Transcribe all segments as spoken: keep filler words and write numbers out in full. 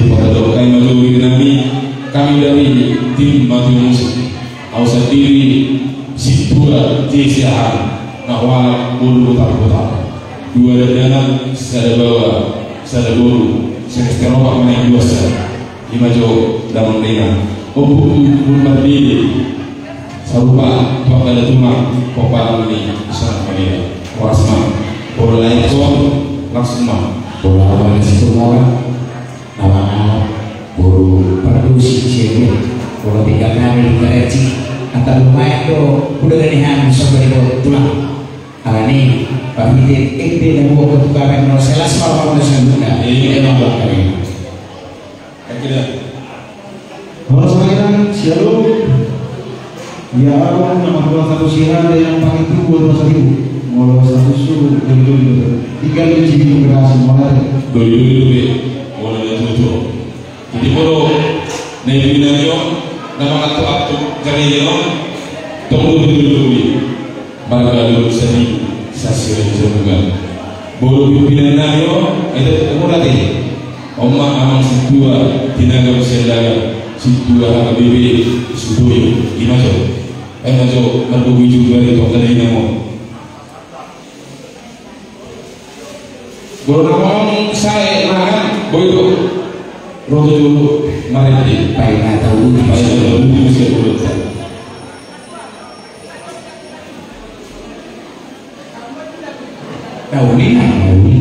Paradok kai ma jo di nami, kami dari tim Matua Musik. Au sandiri sintua J C H, na hualap boru botak-botak. Dua dakdanak, sada baoa, sada boru, semester opat ma na i duansa. Ima jo damang dainang. Ompu, ompu marbili. Sarupa tu angka datunang pomparan ni Islam Madinah. Horas ma. Boru lain son, langsung ma. Boru lain son, langsung ma. Nama boru pardosi sian dia. Boru tinggal kami di Karaci. Antar lumayan do, udah dari hami sampai di tulang. Alani, pamite ente na buat ketukaran no selas malam no sanduna. Iya. Iya, malam kami. Akhirnya. Horas ma inang, shalom. Ia au na marhula satu sihan dan yang paling tua dua satu. Molo satu su, doi-doi. Tinggal di sini berhasil, mana ada? Doi-doi, doi. Molo ada tutu. Jadi molo na i pina nami on, na mangantuk-antuk jari on, tong doi-doi. Marga Dolok Saribu, Sasiranjamugan. Boru pimpinan nami on, eda murati. On ma amang sintua, Tinagam Siandagan, sintua H K B P, Sudoyo, ima jo. Ima jo, margogo i jo, dua ri tong tadi namo. Boru na on sae mangan, boi do. Roto jo, marende. Pai na tau, pai na tau, sia boru. Tahu ni, tahu ni.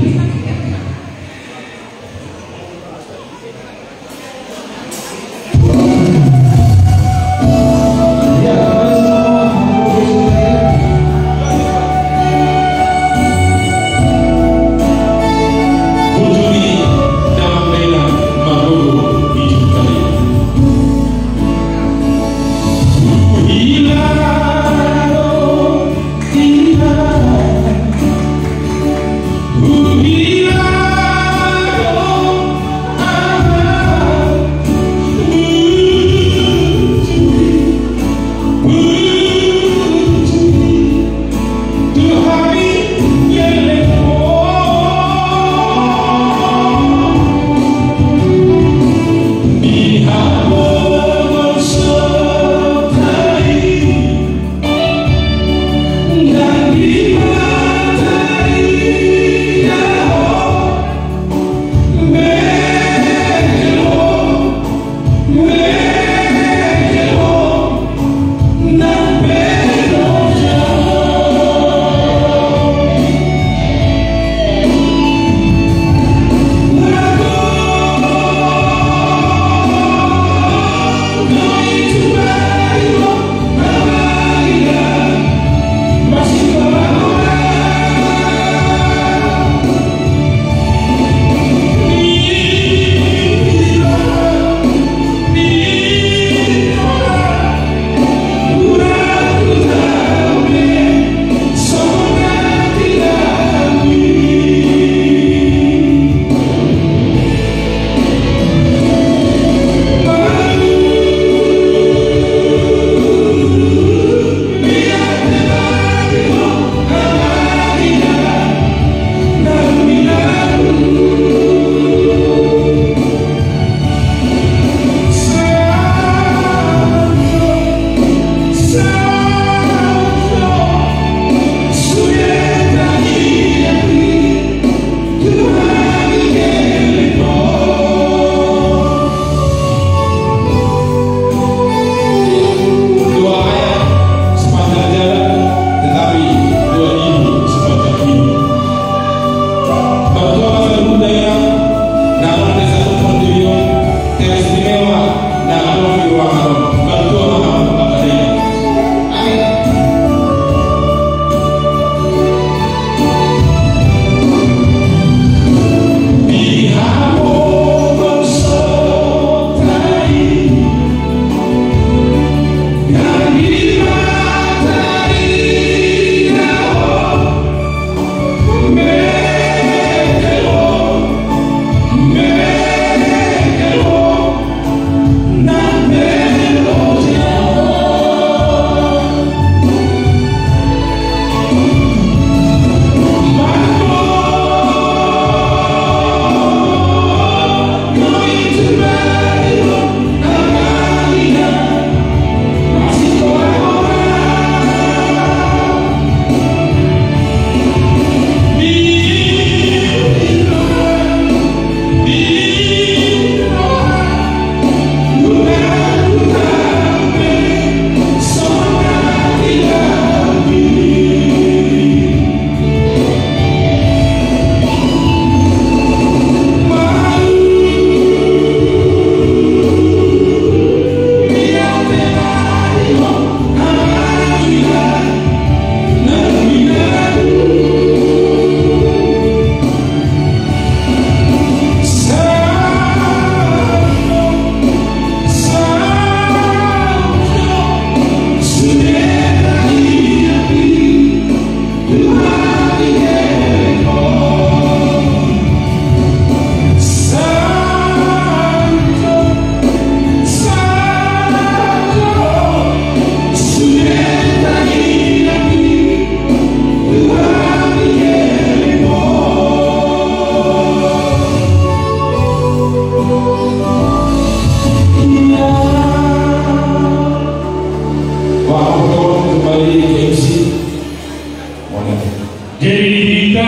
Ita,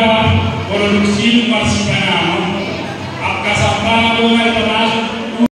molo dung sidung marsipanganon, angka sampana do na ita masuk